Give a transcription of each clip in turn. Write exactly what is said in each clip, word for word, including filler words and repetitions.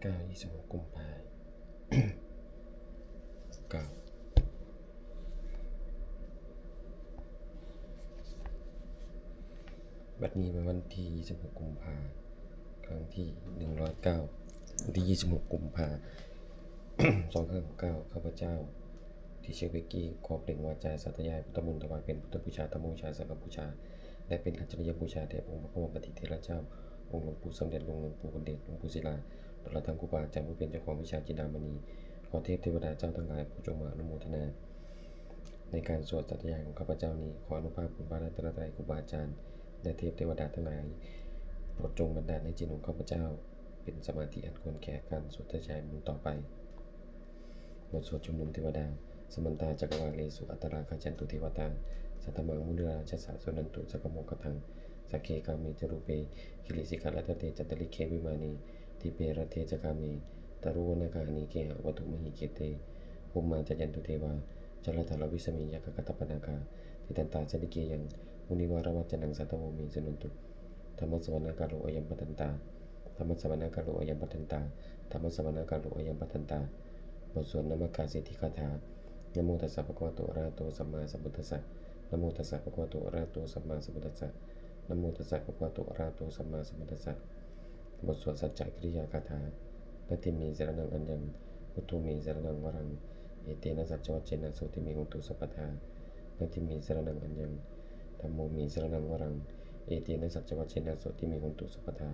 เก้า ยี่สิบหก กุมภา เก้า บัดนี้เป็นวันที่ ยี่สิบหก กุมภา ครั้งที่ หนึ่งร้อยเก้า วันที่ ยี่สิบหก กุมภา สองห้าหกเก้า ข้าพเจ้า ทีเชอร์ เบกกี้ ขอเปล่งวาจาสาธยายพุทธมนต์ ถวายเป็นพุทธบูชา ธรรมบูชา สังฆบูชา และเป็นอัจฉริยบูชาแด่องค์พระบรมปฏิเถระเจ้า องค์หลวงปู่สมเด็จ หลวงปู่บุญเดช หลวงปู่ศิลา ตลอดทั้งครูบาอาจารย์ผู้เป็นเจ้าของวิชาจินดามณี ขอเทพเทวดาเจ้าทั้งหลายผู้จงมาอนุโมทนา ในการสวดสาธยายของข้าพเจ้านี้ ขออานุภาพคุณพระรัตนตรัย ครูบาอาจารย์ และเทพเทวดาทั้งหลาย โปรดจงบันดาลให้จิตของข้าพเจ้า เป็นสมาธิอันควรแก่การสวดสาธยายมนต์ต่อไป บทสวดชุมนุมเทวดา Samantā cakkavāḷesu atrāgacchantu devatā, saddhammaṃ munirājassa suṇantu saggamokkhadaṃ. Sagge kāme ca rūpe girisikharataṭe cantalikkhe vimāne, dīpe raṭṭhe ca gāme taruvanagahane gehavatthumhi khette, bhummā cāyantu devā jalathalavisame yakkhagandhabbanāgā, tiṭṭhantā santike yaṃ munivaravacanaṃ sādhavo me suṇantu. Dhammassavanakālo ayam bhadantā. Dhammassavanakālo ayam bhadantā. Dhammassavanakālo ayam bhadantā. บทสวดนมการสิทธิคาถา Namo tassa bhagavato arahato sammāsambuddhassa. Namo tassa bhagavato arahato sammāsambuddhassa. Namo tassa bhagavato arahato sammāsambuddhassa. บทสวดสัจจกิริยาคาถา Natthi me saraṇaṃ aññaṃ, buddho me saraṇaṃ varaṃ, etena saccavajjena sotthi me hotu sabbadā. Natthi me saraṇaṃ aññaṃ, dhammo me saraṇaṃ varaṃ, etena saccavajjena sotthi me hotu sabbadā.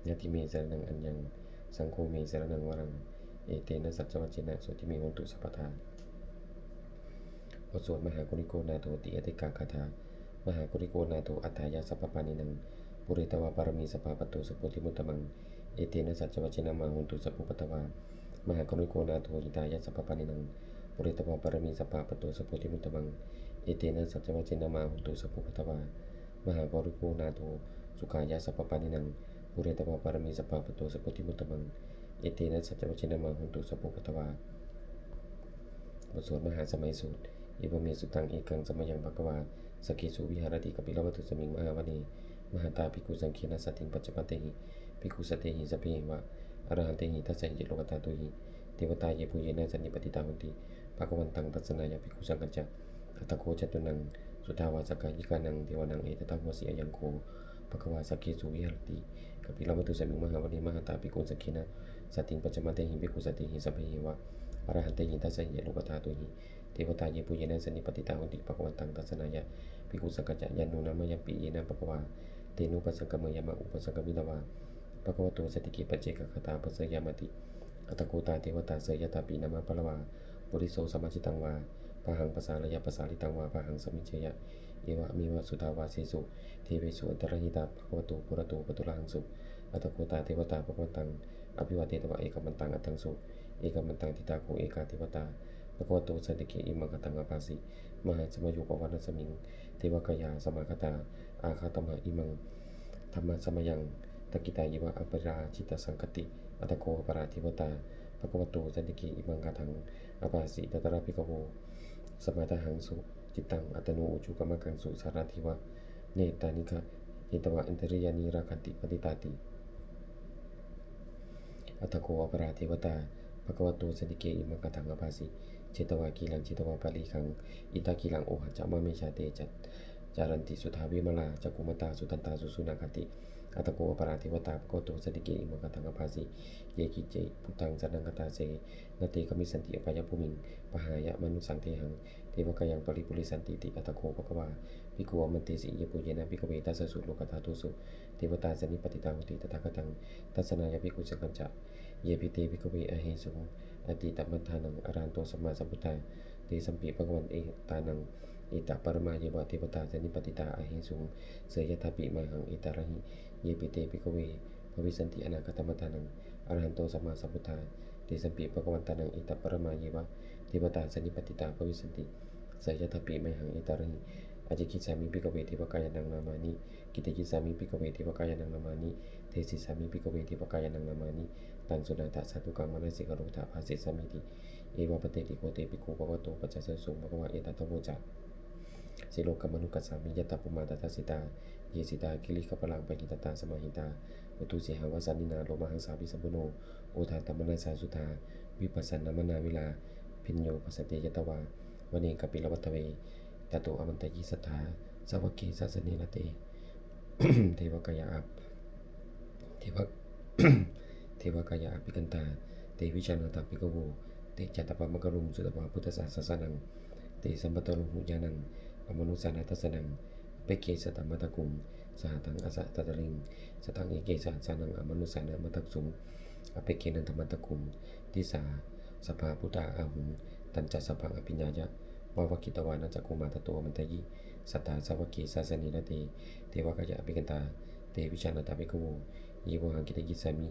Natthi me saraṇaṃ aññaṃ, saṅgho me saraṇaṃ varaṃ, etena saccavajjena sotthi me hotu sabbadā. บทสวดมหาการุณิโกนาโถติอาทิกาคาถา Mahākāruṇiko nātho atthāya sabbapāṇinaṃ, pūretvā pāramī sabbā patto sambodhimuttamaṃ, etena saccavajjena mā hontu sabbupaddavā. Mahākāruṇiko nātho hitāya sabbapāṇinaṃ, pūretvā pāramī sabbā patto sambodhimuttamaṃ, etena saccavajjena mā hontu sabbupaddavā. Mahākāruṇiko nātho sukhāya sabbapāṇinaṃ, pūretvā pāramī sabbā patto sambodhimuttamaṃ, etena saccavajjena mā hontu sabbupaddavā. บทสวดมหาสมัยสูตร Evamme sutaṃ. Ekaṃ samayaṃ bhagavā sakkesu viharati kapilavatthusmiṃ mahāvane mahatā bhikkhusaṅghena saddhiṃ pañcamattehi bhikkhusatehi sabbeheva arahantehi. Dasahi ca lokadhātūhi devatā yebhuyyena sannipatitā honti bhagavantaṃ dassanāya bhikkhusaṅghañca. Atha kho catunnaṃ suddhāvāsakāyikānaṃ devānaṃ etadahosi: Ayaṃ kho bhagavā sakkesu viharati kapilavatthusmiṃ mahāvane mahatā bhikkhusaṅghena saddhiṃ pañcamattehi bhikkhusatehi sabbeheva arahantehi. Dasahi ca lokadhātūhi devatā yebhuyyena sannipatitā honti bhagavantaṃ dassanāya bhikkhusaṅghañca. Yannūna mayampi yena bhagavā tenupasaṅkameyyāma, upasaṅkamitvā bhagavato santike paccekagāthā bhāseyyāmāti. Atha kho tā devatā seyyathāpi nāma balavā puriso sammiñjitaṃ vā bāhaṃ pasāreyya, pasāritaṃ vā bāhaṃ sammiñjeyya, evameva suddhāvāsesu devesu antarahitā bhagavato purato pāturahaṃsu. Atha kho tā devatā bhagavantaṃ abhivādetvā ekamantaṃ aṭṭhaṃsu. Ekamantaṃ ṭhitā kho ekā devatā bhagavato santike imaṃ gāthaṃ abhāsi: Mahāsamayo pavanasmiṃ, devakāyā samāgatā, āgatamha imaṃ dhammasamayaṃ, dakkhitāyeva aparājitasaṅghanti. Atha kho aparā devatā bhagavato santike imaṃ gāthaṃ abhāsi: Tatra bhikkhavo samādahaṃsu, cittaṃ attano ujukamakaṃsu, sārathīva nettāni gahetvā indriyāni rakkhanti paṇḍitāti. Atha kho aparā devatā bhagavato santike imaṃ gāthaṃ abhāsi: Chetvā khīlaṃ chetvā palighaṃ, indakhīlaṃ ohaccamanejā, te caranti suddhā vimalā, cakkhumatā sudantā susunāgāti. Atha kho aparā devatā bhagavato santike imaṃ gāthaṃ abhāsi: Ye keci buddhaṃ saraṇaṃ gatāse, na te gamissanti apāyabhūmiṃ, pahāya mānusaṃ dehaṃ devakāyaṃ paripūressantīti. Atha kho bhagavā bhikkhū āmantesi: Yebhuyyena bhikkhave dasasu lokadhātūsu devatā sannipatitā honti tathāgataṃ dassanāya bhikkhusaṅghañca. Yepi te bhikkhave ahesuṃ atītamaddhānaṃ arahanto sammāsambuddhā, tesampi bhagavantānaṃ etaparamāyeva devatā sannipatitā ahesuṃ, seyyathāpi mayhaṃ etarahi. Yepi te bhikkhave bhavissanti anāgatamaddhānaṃ arahanto sammāsambuddhā, tesampi bhagavantānaṃ etaparamāyeva devatā sannipatitā bhavissanti, seyyathāpi mayhaṃ etarahi. Ācikkhissāmi bhikkhave devakāyānaṃ nāmāni, kittayissāmi bhikkhave devakāyānaṃ nāmāni, desissāmi bhikkhave devakāyānaṃ nāmāni. Taṃ suṇātha sādhukaṃ manasikarotha bhāsissāmīti. Evaṃ bhanteti kho te bhikkhū bhagavato paccassosuṃ. Bhagavā etadavoca: silokamanukassāmi. Yattha bhummā tadassitā, ye sitā girigabbharaṃ, pahitattā samāhitā, puthū sīhāva sallīnā, lomahaṃsābhisambhuno, odātamanasā suddhā, vippasannamanāvilā, bhiyyo pañcasate ñatvā, vane kāpilavatthave. Tato āmantayi satthā, sāvake sāsane rate, devakāyā ap- deva- devakāyā abhikkantā, te vijānātha bhikkhavo. Te ca ātappamakaruṃ, sutvā buddhassa sāsanaṃ. Tesampāturahu ñāṇaṃ, amanussāna dassanaṃ, appeke satamaddakkhuṃ, sahassaṃ atha sattariṃ. Sataṃ eke sahassānaṃ, amanussānamaddasuṃ, appekenantamaddakkhuṃ. Disā sabbā phuṭā ahuṃ, tañca sabbaṃ abhiññāya, vavakkhitvāna cakkhumā. Tato āmantayi satthā, sāvake sāsane rate, devakāyā abhikkantā, te vijānātha bhikkhavo, ye vohaṃ kittayissāmi,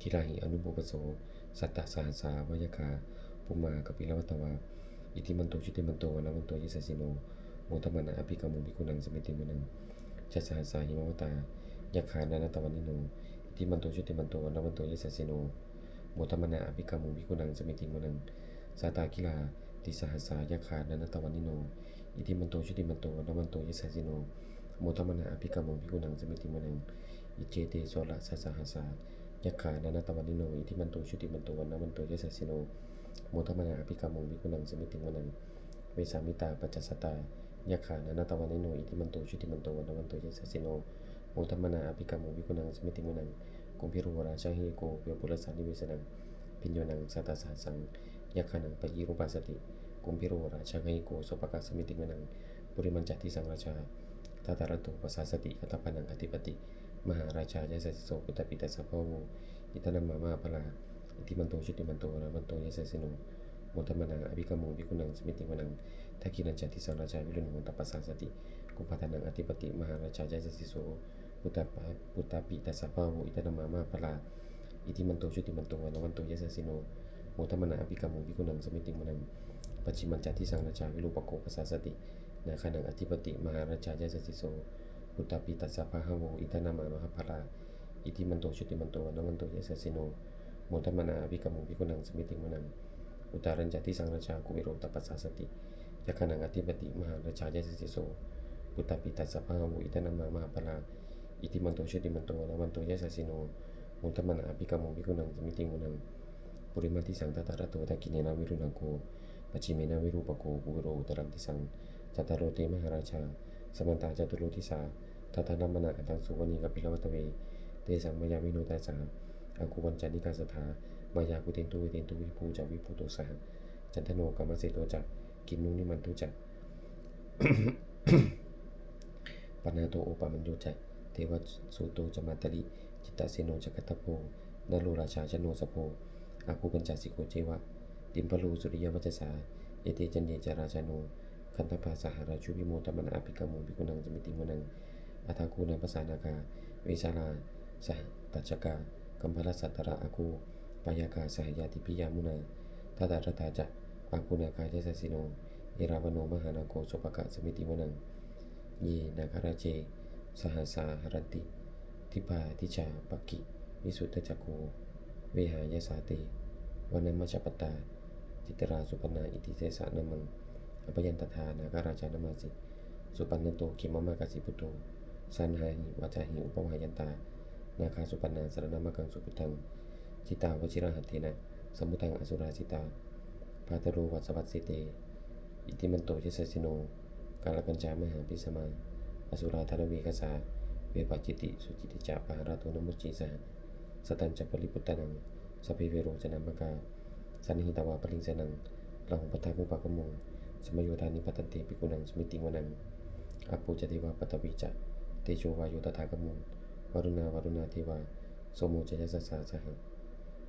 girāhi anupubbaso. Sattasahassā va yakkhā, bhummā kāpilavatthavā, iddhimanto jutimanto, vaṇṇavanto yasassino, modamānā abhikkāmuṃ, bhikkhūnaṃ samitiṃ vanaṃ. Chasahassā hemavatā, yakkhā nānattavaṇṇino, iddhimanto jutimanto, vaṇṇavanto yasassino, modamānā abhikkāmuṃ, bhikkhūnaṃ samitiṃ vanaṃ. Sātāgirā tisahassā, yakkhā nānattavaṇṇino, iddhimanto jutimanto, vaṇṇavanto yasassino, modamānā abhikkāmuṃ, bhikkhūnaṃ samitiṃ vanaṃ. Iccete soḷasasahassā, yakkhā nānattavaṇṇino, iddhimanto jutimanto, vaṇṇavanto yasassino, modamānā abhikkāmuṃ, bhikkhūnaṃ samitiṃ vanaṃ. Vessāmittā pañcasatā, yakkhā nānattavaṇṇino, iddhimanto jutimanto, vaṇṇavanto yasassino, modamānā abhikkāmuṃ, bhikkhūnaṃ samitiṃ vanaṃ. Kumbhīro rājagahiko, vepullassa nivesanaṃ, bhiyyo naṃ satasahassaṃ, yakkhānaṃ payirupāsati, kumbhīro rājagahiko, sopāga samitiṃ vanaṃ. Purimañca disaṃ rājā, dhataraṭṭho pasāsati, gandhabbānaṃ ādhipati, mahārājā yasassi so. Puttāpi tassa bahavo, indanāmā mahabbalā, iddhimanto jutimanto, vaṇṇavanto yasassino, modamānā abhikkāmuṃ, bhikkhūnaṃ samitiṃ vanaṃ. Dakkhiṇañca disaṃ rājā, virūḷho tappasāsati, kumbhaṇḍānaṃ ādhipati, mahārājā yasassi so. Puttāpi tassa bahavo, indanāmā mahabbalā, iddhimanto jutimanto, vaṇṇavanto yasassino, modamānā abhikkāmuṃ, bhikkhūnaṃ samitiṃ vanaṃ. Pacchimañca disaṃ rājā, virūpakkho pasāsati, nāgānaṃ ādhipati, mahārājā yasassi so. Puttāpi tassa bahavo, indanāmā mahabbalā, iddhimanto jutimanto, vaṇṇavanto yasassino, modamānā abhikkāmuṃ, bhikkhūnaṃ samitiṃ vanaṃ. Uttarañca disaṃ rājā, kuvero tappasāsati, yakkhānaṃ ādhipati, mahārājā yasassi so. Puttāpi tassa bahavo, indanāmā mahabbalā, iddhimanto jutimanto, vaṇṇavanto yasassino, modamānā abhikkāmuṃ, bhikkhūnaṃ samitiṃ vanaṃ. Purimaṃ disaṃ dhataraṭṭho, dakkhiṇena virūḷhako, pacchimena virūpakkho, kuvero uttaraṃ disaṃ. Cattāro te mahārājā, samantā caturo disā, daddallamānā aṭṭhaṃsu, vane kāpilavatthave. Tesaṃ māyāvino dāsā, āgū vañcanikā saṭhā, māyā kuṭeṇḍu veṭeṇḍu, viṭū ca viṭuṭo saha, candano kāmaseṭṭho ca, kinnughaṇḍu ca panādo opamañño ca, devasūto ca mātali, cittaseno ca gandhabbo, naḷo rājā janosabho, āgū pañcasikho ceva, timbarū suriyavacchasā. Ete caññe ca rājāno, gandhabbā saha rājubhi, modamānā abhikkāmuṃ, bhikkhūnaṃ samitiṃ vanaṃ. Athāgū nābhasā nāgā, vesālā sahatacchakā, kambalassatarā āgū, pāyāgā saha ñātibhi. Yāmunā dhataraṭṭhā ca, āgū nāgā yasassino, erāvaṇo mahānāgo, sopāga samitiṃ vanaṃ. Ye nāgarāje sahasā haranti, dibbā dijā pakkhi visuddhacakkhū, vehāyasā te vanamajjhapattā, citrā supaṇṇā iti tesa nāmaṃ. Abhayantadā nāgarājānamāsi, supaṇṇato khemamakāsi buddho. Saṇhāhi vācāhi upavhayantā, nāgā supaṇṇā saraṇamakaṃsu buddhaṃ. Jitā vajirahatthena, samuddaṃ asurā sitā, bhātaro vāsavassete, iddhimanto yasassino. Kālakañjā mahābhismā, asurā dānaveghasā, vepacitti sucitti ca, pahārādo namucī saha. Satañca baliputtānaṃ, sabbe verocanāmakā, sannayhitvā baliṃ senaṃ, rāhubhaddamupāgamuṃ, samayodāni bhaddante, bhikkhūnaṃ samitiṃ vanaṃ. Āpo ca devā paṭhavī ca, tejo vāyo tadāgamuṃ, varuṇā vāruṇā devā, somo ca yasasā saha.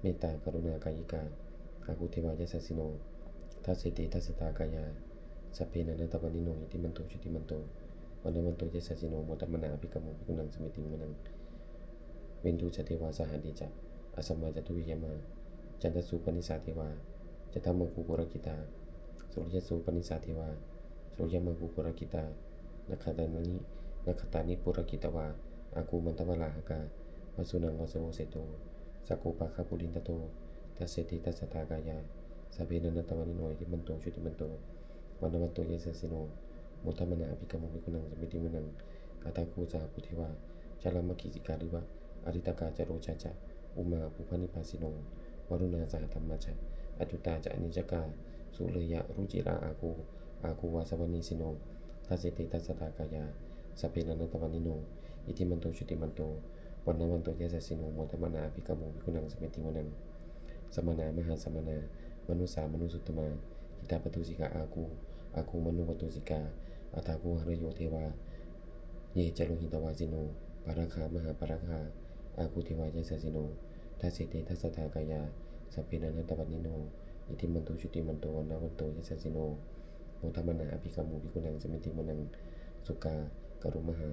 Mettākaruṇākāyikā, āgū devā yasassino, dasete dasadhā kāyā, sabbe nānattavaṇṇino, iddhimanto jutimanto, vaṇṇavanto yasassino, modamānā abhikkāmuṃ, bhikkhūnaṃ samitiṃ vanaṃ. Veṇḍū ca devā sahalī ca, asamā ca duve yamā, candassūpanisā devā, candamāgū purakkhitā, suriyassūpanisā devā, suriyamāgū purakkhitā, nakkhattāni, nakkhattāni purakkhitvā, āgū mandavalāhakā, vasūnaṃ vāsavo seṭṭho, sakkopāga purindado. Dasete dasadhā kāyā, sabbe nānattavaṇṇino, iddhimanto jutimanto, vaṇṇavanto yasassino, modamānā abhikkāmuṃ bhikkhūnaṃ samitiṃ vanaṃ. Athāgū sahabhū devā jalamaggisikhāriva, ariṭṭhakā ca rojā ca ummāpupphanibhāsino, varuṇā sahadhammā ca accutā ca anejakā, sūleyyarucirā āgū āgū vāsavanesino. Dasete dasadhā kāyā sabbe nānattavaṇṇino, iddhimanto jutimanto vaṇṇavanto yasassino, modamānā abhikkāmuṃ bhikkhūnaṃ samitiṃ vanaṃ. Samānā mahāsamānā mānusā mānusuttamā, khiḍḍāpadūsikā āgū āgū manopadūsikā, athāgū harayo devā ye ca lohitavāsino, pāragā mahāpāragā āgū devā yasassino. Dasete dasadhā kāyā sabbe nānattavaṇṇino, iddhimanto jutimanto vaṇṇavanto yasassino, modamānā abhikkāmuṃ bhikkhūnaṃ samitiṃ vanaṃ. Sukkā karumhā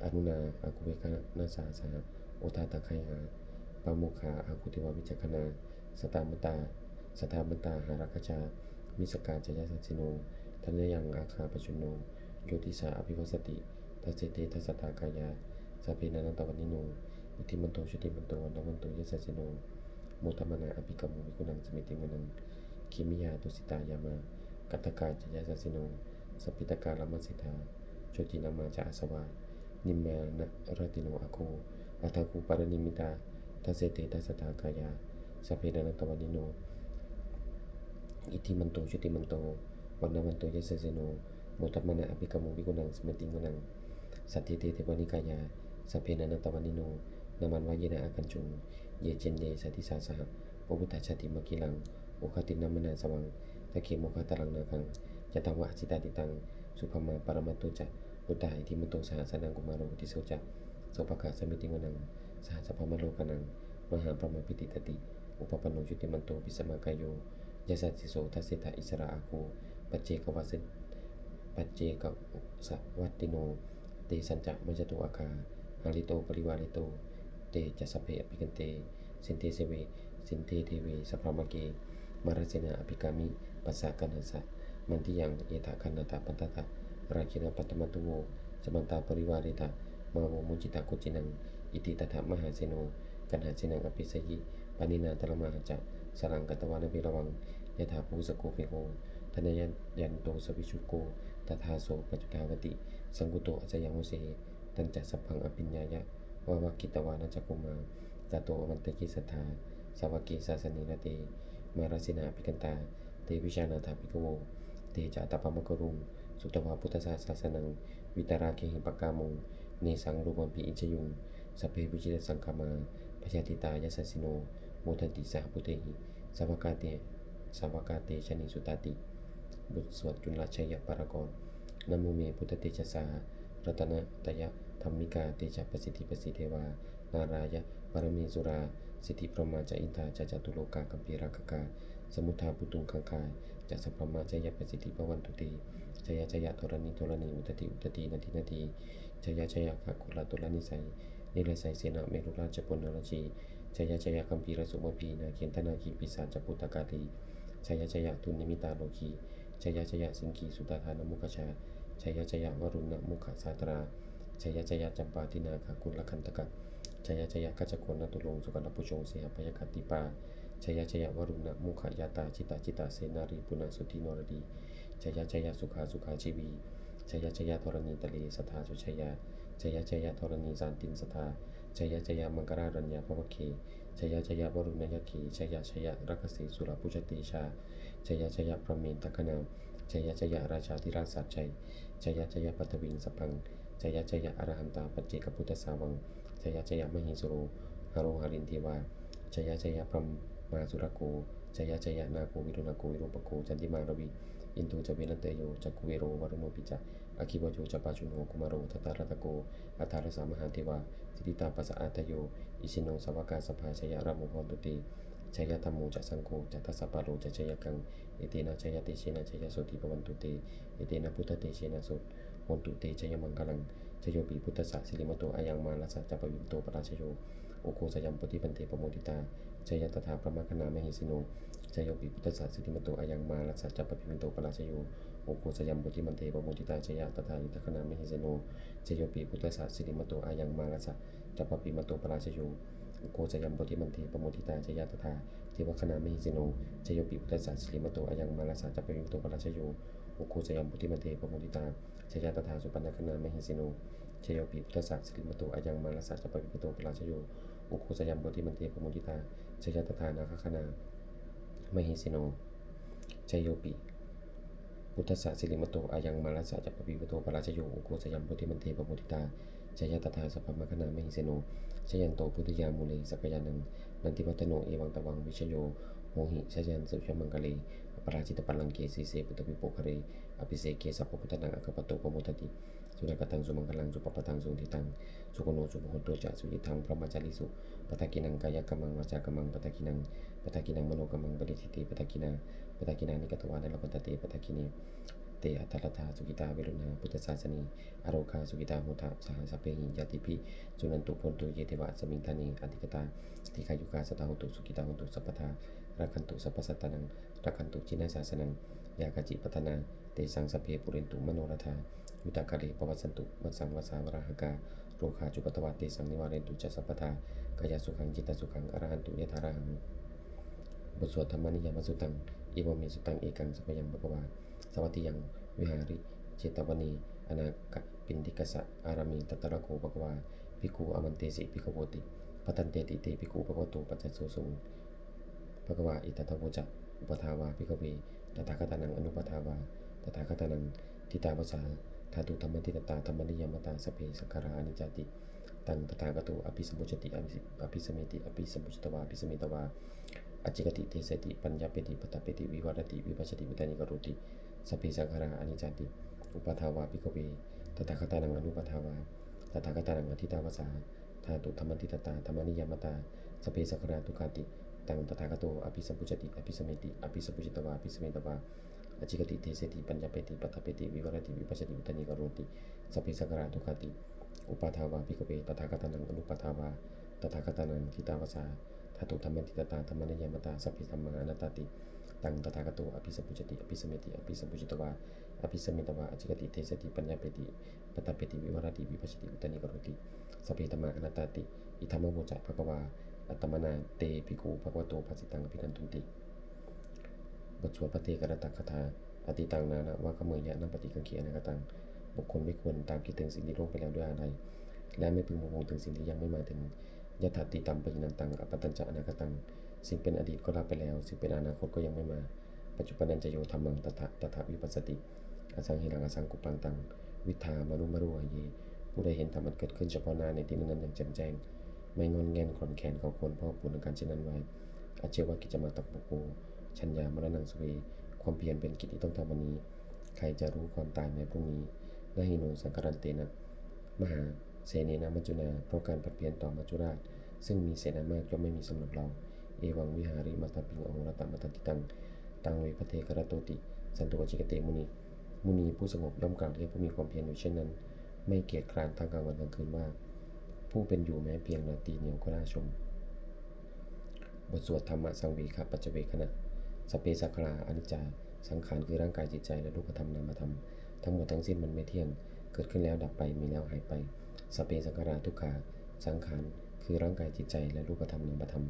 aruṇā āgū veghanasā saha, odātagayhā pāmokkhā āgū devā vicakkhaṇā, sadāmattā sadāmattā hāragajā missakā ca yasassino, thanayaṃ āgā pajjunno yo disā abhivassati. Dasete dasadhā kāyā sabbe nānattavaṇṇino, iddhimanto jutimanto vaṇṇavanto yasassino, modamānā abhikkāmuṃ bhikkhūnaṃ samitiṃ vanaṃ. Khemiyā tusitā yāmā kaṭṭhakā ca yasassino, lambitakā lāmaseṭṭhā jotināmā ca āsavā, nimmānaratino āgū athāgū paranimmitā. Dasete dasadhā kāyā sabbe nānattavaṇṇino, iddhimanto jutimanto vaṇṇavanto yasassino, modamānā abhikkāmuṃ bhikkhūnaṃ samitiṃ vanaṃ. Saṭṭhete devanikāyā sabbe nānattavaṇṇino, nāmanvayena āgañchuṃ ye caññe sadisā saha, pavutthajātiṃ pavīraṃ oghatiṇṇamanāsavaṃ, dakkhemoghataraṃ nāgaṃ candaṃva asitātitaṃ, subrahmā paramatto ca puttā iddhimato saha, sanaṅkumāro tisso ca sopāga samitiṃ vanaṃ. Sahassabrahmalokānaṃ mahābrahmābhitiṭṭhati, upapanno jutimanto bhismākāyo yasassi so. Dasettha issarā āgū paccekavasat paccekavasavattino, tesañca majjhato āgā hārito parivārito, te ca sabbe abhikkante sinde seve sinde deve sabrahmake. Mārasenā abhikkāmi passa kaṇhassa mandiyaṃ, etha gaṇhatha bandhatha rāgena bandhamatthu vo, samantā parivāretha mā vo muñcittha koci naṃ. Iti tattha mahāseno kaṇhasenaṃ apesayi, pāṇinā talamāhacca saraṃ katvāna bheravaṃ, yathā pāvussako megho thanayanto savijjuko, tadā so paccudāvatti saṅkuddho asayaṃvase. Tañca sabbaṃ abhiññāya vavakkhitvāna cakkhumā, tato āmantayi satthā sāvake sāsane rate. Mārasenā abhikkantā te vijānātha bhikkhavo, te ca ātappamakaruṃ sutvā buddhassa sāsanaṃ, vītarāgehi pakkāmuṃ nesaṃ lomampi iñjayuṃ. Sabbe vijitasaṅgāmā bhayātītā yasassino, modanti saha bhūtehi sāvakā te sāvakā te janesutāti. บทสวดจุลชัยปกรณ์ Namo me buddhatejasā ratanattayadhammikā, tejapasiddhi pasīdevā nārāyaparamesurā, siddhibrahmā ca indā ca catulokā gambhīrakkhakā, samuddā bhūtuṃ gaṅgā ca sabrahmajayapasiddhi bhavantu te. Jaya jaya dharaṇi dharaṇī udadhi udadhī nadi nadī, jaya jaya gaganatalanisai nirasai sena merurājabalanarajī, jaya jaya gambhīra sombhī nāgendanāgī pisācabhūtakālī, jaya jaya dunnimittarogī, jaya jaya siṅgīsuddhādānamukhajā, jaya jaya varuṇamukhasātrā, jaya jaya campādināgakulagantaka, jaya jaya gajjagonnaturaṅga sukarabhujaṅga sīhabyagghadīpā, jaya jaya varuṇamukhayātrā jita jita senārī puna suddhi naradī, jaya jaya sukhā sukhā jīvī, jaya jaya dharaṇītale sadā sujayā, jaya jaya dharaṇī sāntin sadā, jaya jaya maṅkarāraññā bhavagge, jaya jaya varuṇayakkhe, jaya jaya rakkhase surabhujatejā, jaya jaya brahmendagaṇā, jaya jaya rājādhirājasājjai, jaya jaya paṭhaviṃ sabbaṃ, jaya jaya arahantā paccekabuddhasāvaṃ, jaya jaya mahesuro haro harindevā, jaya jaya brahmā surakkho, jaya jaya nāgo viruḷhako virūpakkho candimā ravi, indo ca venateyyo ca kuvero varuṇopi ca, aggi vāyo ca pājuṇho kumāro dhataraṭṭhako, aṭṭhārasa mahādevā siddhitāpasa-ādayo, isino sāvakā sabbā jaya rāmo bhavantu te. Jaya dhammo ca saṅgho ca dasapālo ca jayakaṃ, etena jayatejena jayasotthī bhavantu te, etena buddhatejena so hotu te jayamaṅgalaṃ. Jayopi buddhassa sirīmato ayaṃ, mārassa ca pāpimato parājayo, ugghosayaṃ bodhimaṇḍe pamoditā, jaya tadā brahmagaṇā mahesino. Jayopi buddhassa sirīmato ayaṃ, mārassa ca pāpimato parājayo, ugghosayaṃ bodhimaṇḍe pamoditā, jaya tadā indagaṇā mahesino. Jayopi buddhassa sirīmato ayaṃ, mārassa ca pāpimato parājayo, Ugghosayuṃ bodhimaṇḍe pamoditā, jaya tadā devagaṇā mahesino. Jayopi buddhassa sirīmato, ayaṃ mārassa ca pāpimato parājayo. Ugghosayuṃ bodhimaṇḍe pamoditā, jaya tadā supaṇṇagaṇā mahesino. Jayopi buddhassa sirīmato, ayaṃ mārassa ca pāpimato parājayo. Ugghosayuṃ bodhimaṇḍe pamoditā, jaya tadā nāgagaṇā mahesino. Jayopi buddhassa sirīmato, ayaṃ mārassa ca pāpimato parājayo. Ugghosayuṃ bodhimaṇḍe pamoditā, jaya tadā sabrahmagaṇā mahesino. Jayanto bodhiyā mūle sakyānaṃ nandivaḍḍhano, evaṃ tvaṃ vijayo hohi jayassu jayamaṅgale. Aparājitapallaṅke sīse paṭhavipokkhare, abhiseke sabbabuddhānaṃ aggappatto pamodati. Sunakkhattaṃ sumaṅgalaṃ supabhātaṃ suhuṭṭhitaṃ, sukhaṇo sumuhutto ca suyiṭṭhaṃ brahmacārisu. Padakkhiṇaṃ kāyakammaṃ vācākammaṃ padakkhiṇaṃ, padakkhiṇaṃ manokammaṃ paṇidhī te padakkhiṇā. Padakkhiṇāni katvāna labhantatthe padakkhiṇe. Te atthaladdhā sukhitā viruḷhā buddhasāsane, arogā sukhitā hotha saha sabbehi ñātibhi. Suṇantu bhonto ye devā asmiṃ ṭhāne adhigatā, dīghāyukā sadā hontu sukhitā hontu sabbadā. Rakkhantu sabbasattānaṃ rakkhantu jinasāsanaṃ, yā kāci patthanā tesaṃ sabbe pūrentu manorathā. Yuttakāle pavassantu vassaṃ vassā valāhakā, rogā cupaddavā tesaṃ nivārentu ca sabbadā. Kāyasukhaṃ cittasukhaṃ arahantu yathārahaṃ. บทสวด Dhammaniyāmasuttaṃ. Evaṃ me sutaṃ. Ekaṃ samayaṃ bhagavā sāvatthiyaṃ viharati jetavane anāthapiṇḍikassa ārāme. Tatra kho bhagavā bhikkhū āmantesi bhikkhavoti. Bhadanteti te bhikkhū bhagavato paccassosuṃ. Bhagavā etadavoca. Uppādā vā bhikkhave tathāgatānaṃ anuppādā vā tathāgatānaṃ, ṭhitāva sā dhātu dhammaṭṭhitatā dhammaniyāmatā: sabbe saṅkhārā aniccāti. Taṃ tathāgato abhisambujjhati abhisameti, abhisambujjhitvā abhisametvā ācikkhati deseti paññapeti paṭṭhapeti vivarati vibhajati uttānīkaroti: sabbe saṅkhārā aniccāti. Uppādā vā bhikkhave tathāgatānaṃ anuppādā vā tathāgatānaṃ, ṭhitāva sā dhātu dhammaṭṭhitatā dhammaniyāmatā: sabbe saṅkhārā dukkhāti. Taṃ tathāgato abhisambujjhati abhisameti, abhisambujjhitvā abhisametvā ācikkhati deseti paññapeti paṭṭhapeti vivarati vibhajati uttānīkaroti: sabbe saṅkhārā dukkhāti. Uppādā vā bhikkhave tathāgatānaṃ anuppādā vā tathāgatānaṃ, ṭhitāva sā dhātu dhammaṭṭhitatā dhammaniyāmatā: sabbe dhammā anattāti. Taṃ tathāgato abhisambujjhati abhisameti, abhisambujjhitvā abhisametvā ācikkhati deseti paññapeti paṭṭhapeti vivarati vibhajati uttānīkaroti: sabbe dhammā anattāti. Idamavoca bhagavā. Attamanā te bhikkhū bhagavato bhāsitaṃ abhinandunti. บทสวดภัทเทกรัตตคาถา Atītaṃ nānvāgameyya, nappaṭikaṅkhe anāgataṃ. บุคคลไม่ควรตามคิดถึงสิ่งที่ล่วงไปแล้วด้วยอาลัย และไม่พึงพะวงถึงสิ่งที่ยังไม่มาถึง Yadatītampahīnantaṃ, appattañca anāgataṃ. สิ่งเป็นอดีตก็ละไปแล้ว สิ่งเป็นอนาคตก็ยังไม่มา Paccuppannañca yo dhammaṃ, tattha tattha vipassati, asaṃhiraṃ asaṅkuppaṃ, taṃ viddhā manubrūhaye. ผู้ใดเห็นธรรมอันเกิดขึ้นเฉพาะหน้าในที่นั้นๆ อย่างแจ่มแจ้ง ไม่ง่อนแง่นคลอนแคลน เขาควรพอกพูนอาการเช่นนั้นไว้ Ajjeva kiccamātappo, jaññā maraṇaṃ suve. ความเพียรเป็นกิจที่ต้องทำวันนี้ ใครจะรู้ความตายแม้พรุ่งนี้ Na hi no saṅgarantena, mahāsenena maccunā. เพราะการผัดเพี้ยนต่อมัจจุราช ซึ่งมีเสนามาก ย่อมไม่มีสำหรับเรา Evaṃ vihārimātāpiṃ, ahorattamatanditaṃ. Taṃ ve bhaddekarattoti, santo ācikkhate muni. มุนีผู้สงบย่อมกล่าวเรียกผู้มีความเพียรอยู่เช่นนั้น ไม่เกียจคร้านทั้งกลางวันกลางคืนว่า ผู้เป็นอยู่แม้เพียงราตรีเดียวก็น่าชม บทสวด Dhammasaṃvegapaccavekkhaṇa. Sabbe saṅkhārā aniccā. สังขารคือร่างกายจิตใจและรูปธรรมนามธรรม ทั้งหมดทั้งสิ้นมันไม่เที่ยง เกิดขึ้นแล้วดับไป มีแล้วหายไป Sabbe saṅkhārā dukkhā. สังขารคือร่างกายจิตใจและรูปธรรมนามธรรม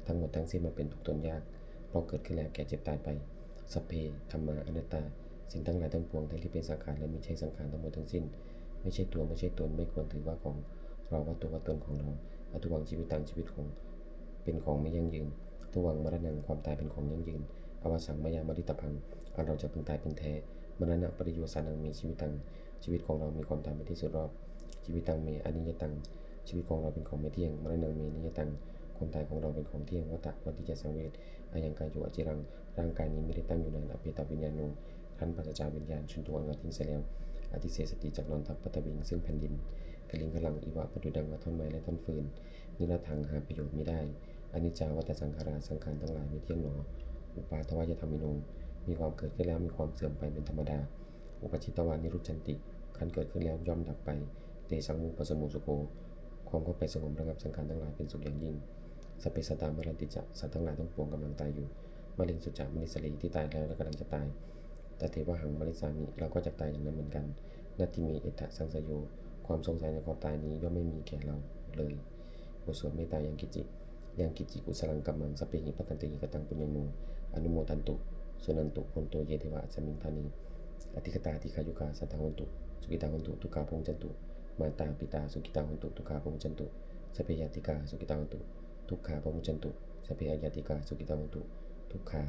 ทั้งหมดทั้งสิ้นมันเป็นทุกข์ทนยาก เพราะเกิดขึ้นแล้วแก่เจ็บตายไป Sabbe dhammā anattā. สิ่งทั้งหลายทั้งปวง ทั้งที่เป็นสังขารและมิใช่สังขาร ทั้งหมดทั้งสิ้น ไม่ใช่ตัว ไม่ใช่ตน ไม่ควรถือว่าของเรา ว่าตัวว่าตนของเรา Addhuvaṃ jīvitaṃ. ชีวิตของ เป็นของไม่ยั่งยืน Addhuvaṃ maraṇaṃ. ความตายเป็นของยั่งยืน Avassaṃ mayā maritabbaṃ. อันเราจะพึงตายเป็นแท้ Maraṇapariyosānaṃ me jīvitaṃ. ชีวิตของเรามีความตายเป็นที่สุดรอบ Jīvitaṃ me aniyataṃ. ชีวิตของเราเป็นของไม่เที่ยง Maraṇaṃ me niyataṃ. ความตายของเราเป็นของเที่ยง Vata, ควรที่จะสังเวช Ayaṃ kāyo aciraṃ. ร่างกายนี้ไม่ได้ตั้งอยู่นาน Apetaviññāṇo. ครั้นปราศจากวิญญาณ Chuḍḍho. อันเขาทิ้งเสียแล้ว Adhisessati. จักนอนทับ Paṭhaviṃ. ซึ่งแผ่นดิน Kaliṅgaraṃ iva. ประดุจดังว่าท่อนไม้และท่อนฟืน Niratthaṃ. หาประโยชน์มิได้ Aniccā vata saṅkhārā. สังขารทั้งหลายไม่เที่ยงหนอ Uppādavayadhammino. มีความเกิดขึ้นแล้วมีความเสื่อมไปเป็นธรรมดา Uppajjitvā nirujjhanti. ครั้นเกิดขึ้นแล้วย่อมดับไป Tesaṃ vūpasamo sukho. ความเข้าไปสงบระงับสังขารทั้งหลายเป็นสุขอย่างยิ่ง Sabbe sattā maranti ca. สัตว์ทั้งหลายทั้งปวงกำลังตายอยู่ Mariṃsu ca marissare. ที่ตายแล้วและกำลังจะตาย Tathevāhaṃ marissāmi. เราก็จะตายอย่างนั้นเหมือนกัน Natthi me ettha saṃsayo. ความสงสัยในความตายนี้ย่อมไม่มีแก่เราเลย บทสวดเมตตายังกิจจิ yaṃ kiñci kusalaṃ kammaṃ sabbehi patantehi kataṃ puññaṃ no anumodantu suṇantu bhonto ye devā asmiṃ ṭhāne adhigatā dīghāyukā sadā hontu sukhitā hontu dukkhā pamuccantu. Mātā pitā sukhitā hontu dukkhā pamuccantu. Sabbe ñātikā sukhitā hontu dukkhā pamuccantu. Sabbe aññātikā sukhitā hontu dukkhā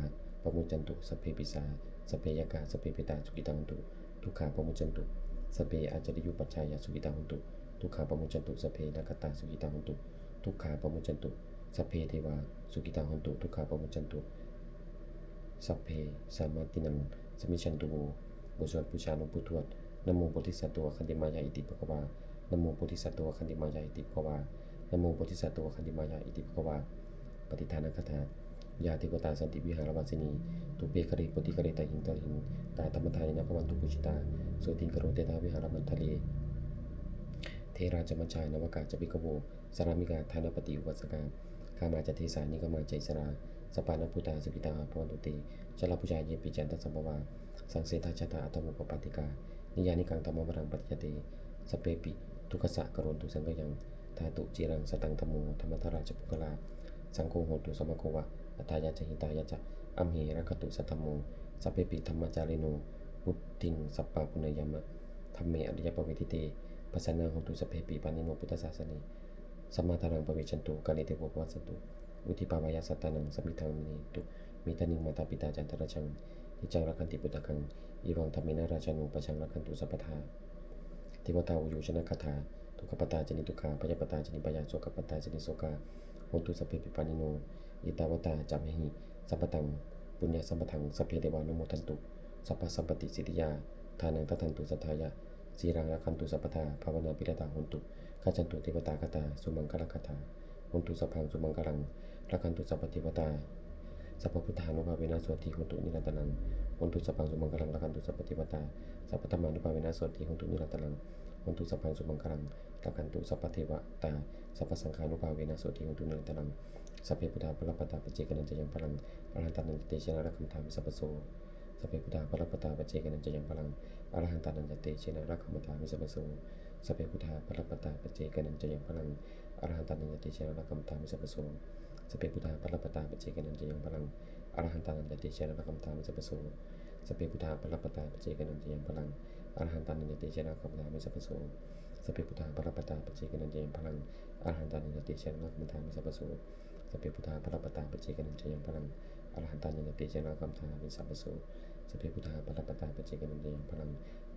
pamuccantu. Sabbe pisā sabbe yakkhā sabbe petā sukhitā hontu dukkhā pamuccantu. Sabbe ācariyupajjhāyā sukhitā hontu dukkhā pamuccantu. Sabbe nakkhattā sukhitā hontu dukkhā pamuccantu. Sabbe devā sukhitā hontu dukkhā pamuccantu. Sabbe sampattīnaṃ samijjhantu vo. บทสวดบูชาหลวงปู่ทวด Namo bodhisatto āgantimāya iti bhagavā. Namo bodhisatto āgantimāya iti bhagavā. Namo bodhisatto āgantimāya iti bhagavā. Pattidānagāthā. Yā devatā santi vihāravāsinī, thūpe ghare bodhighare tahiṃ tahiṃ, tā dhammadānena bhavantu pūjitā, sotthiṃ karontedha vihāramaṇḍale. Therā ca majjhā navakā ca bhikkhavo, sārāmikā dānapatī upāsakā, gāmā ca desā nigamā ca issarā, sappāṇabhūtā sukhitā bhavantu te. Jalābujā yepi ca aṇḍasambhavā, saṃsedajātā athavopapātikā, niyyānikaṃ dhammavaraṃ paṭicca te, sabbepi dukkhassa karontu saṅkhayaṃ. Ṭhātu ciraṃ sataṃ dhammo, dhammaddharā ca puggalā, saṅgho hotu samaggo va, atthāya ca hitāya ca. Amhe rakkhatu saddhammo, sabbepi dhammacārino, vuḍḍhiṃ sampāpuṇeyyāma, dhamme ariyappavedite. Pasannā hontu sabbepi, pāṇino buddhasāsane, sammā dhāraṃ pavecchanto, kāle devo pavassatu, vuḍḍhibhāvāya sattānaṃ, samiddhaṃ netu medaniṃ. Mātā pitā ca atrajaṃ, niccaṃ rakkhanti puttakaṃ, evaṃ dhammena rājāno, pajaṃ rakkhantu sabbadā. Devatāuyyojanagāthā. Dukkhappattā ca niddukkhā, bhayappattā ca nibbhayā, sokappattā ca nissokā, hontu sabbepi pāṇino. Ettāvatā ca amhehi, sambhataṃ puññasampadaṃ, sabbe devānumodantu, sabbasampattisiddhiyā. Dānaṃ dadantu saddhāya, sīlaṃ rakkhantu sabbadā, bhāvanābhiratā hontu, gacchantu devatāgatā. Sumaṅgalagāthā. Hotu sabbaṃ sumaṅgalaṃ, rakkhantu sabbadevatā, sabbabuddhānubhāvena sotthī hontu nirantaraṃ. Hotu sabbaṃ sumaṅgalaṃ, rakkhantu sabbadevatā, sabbadhammānubhāvena sotthī hontu nirantaraṃ. Hotu sabbaṃ sumaṅgalaṃ, rakkhantu sabbadevatā, sabbasaṅghānubhāvena sotthī hontu nirantaraṃ. Sabbe buddhā balappattā, paccekānañca yaṃ balaṃ, arahantānañca tejena, rakkhaṃ bandhāmi sabbaso. Sabbe buddhā balappattā, paccekānañca yaṃ balaṃ, arahantānañca tejena, rakkhaṃ bandhāmi sabbaso. Sabbe buddhā balappattā, paccekānañca yaṃ balaṃ, arahantānañca tejena, rakkhaṃ bandhāmi sabbaso. Sabbe buddhā balappattā, paccekānañca yaṃ balaṃ, arahantānañca tejena, rakkhaṃ bandhāmi sabbaso. Sabbe buddhā balappattā, paccekānañca yaṃ balaṃ, arahantānañca tejena, rakkhaṃ bandhāmi sabbaso. Sabbe buddhā balappattā, paccekānañca yaṃ balaṃ, arahantānañca tejena, rakkhaṃ bandhāmi sabbaso. Sabbe buddhā balappattā, paccekānañca yaṃ balaṃ, arahantānañca tejena, rakkhaṃ bandhāmi sabbaso. Sabbe buddhā balappattā, paccekānañca yaṃ balaṃ,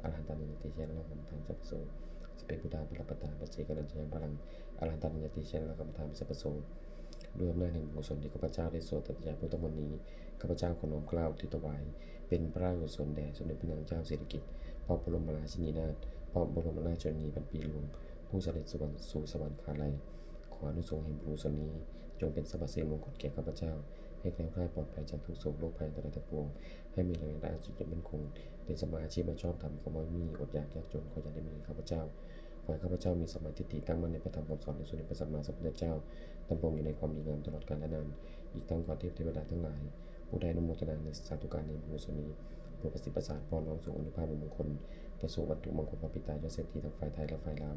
arahantānañca tejena, rakkhaṃ bandhāmi sabbaso. Sabbe buddhā balappattā, paccekānañca yaṃ balaṃ, arahantānañca tejena, rakkhaṃ bandhāmi sabbaso. ด้วยอำนาจแห่งบุญกุศลที่ข้าพเจ้าได้สวดสาธยายพุทธมนต์นี้ ข้าพเจ้าขอน้อมเกล้าอุทิศถวาย เป็นพระราชกุศลแด่สมเด็จพระนางเจ้าสิริกิติ์ พระบรมราชินีนาถ พระบรมราชชนนีพันปีหลวง ผู้เสด็จสู่สวรรคาลัย ขออานิสงส์แห่งบุญกุศลนี้ จงเป็นสรรพสิริมงคลแก่ข้าพเจ้า ให้แคล้วคลาดปลอดภัยจากทุกข์โศกโรคภัยอันตรายทั้งปวง ให้มีแรงและอันสุดยอดมั่นคง เป็นสัมมาอาชีพอันชอบธรรม คำว่าไม่มีอดอยากยากจน ขออย่าได้มีแก่ข้าพเจ้า ขอให้ข้าพเจ้ามีสัมมาทิฏฐิตั้งมั่นในพระธรรมคำสอนของสมเด็จพระสัมมาสัมพุทธเจ้า ดำรงอยู่ในความดีงามตลอดกาลนาน อีกทั้งขอเทพเทวดาทั้งหลาย ผู้ได้อนุโมทนาในสาธุการในบุญกุศลนี้ โปรดประสิทธิ์ประสาทพรน้อมส่งอานุภาพมงคล ประสูติวัตถุมงคลพระปิดตายอดเศรษฐีทั้งฝ่ายไทยและฝ่ายลาว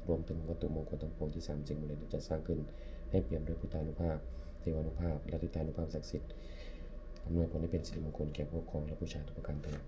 รวมถึงวัตถุมงคลทั้งปวงที่สามสิ่งมูลนิธิจัดสร้างขึ้น ให้เปี่ยมด้วยพุทธานุภาพ เทวานุภาพ และฤทธานุภาพศักดิ์สิทธิ์ อำนวยผลให้เป็นสิริมงคลแก่ผู้ครองและบูชาทุกประการเทอญ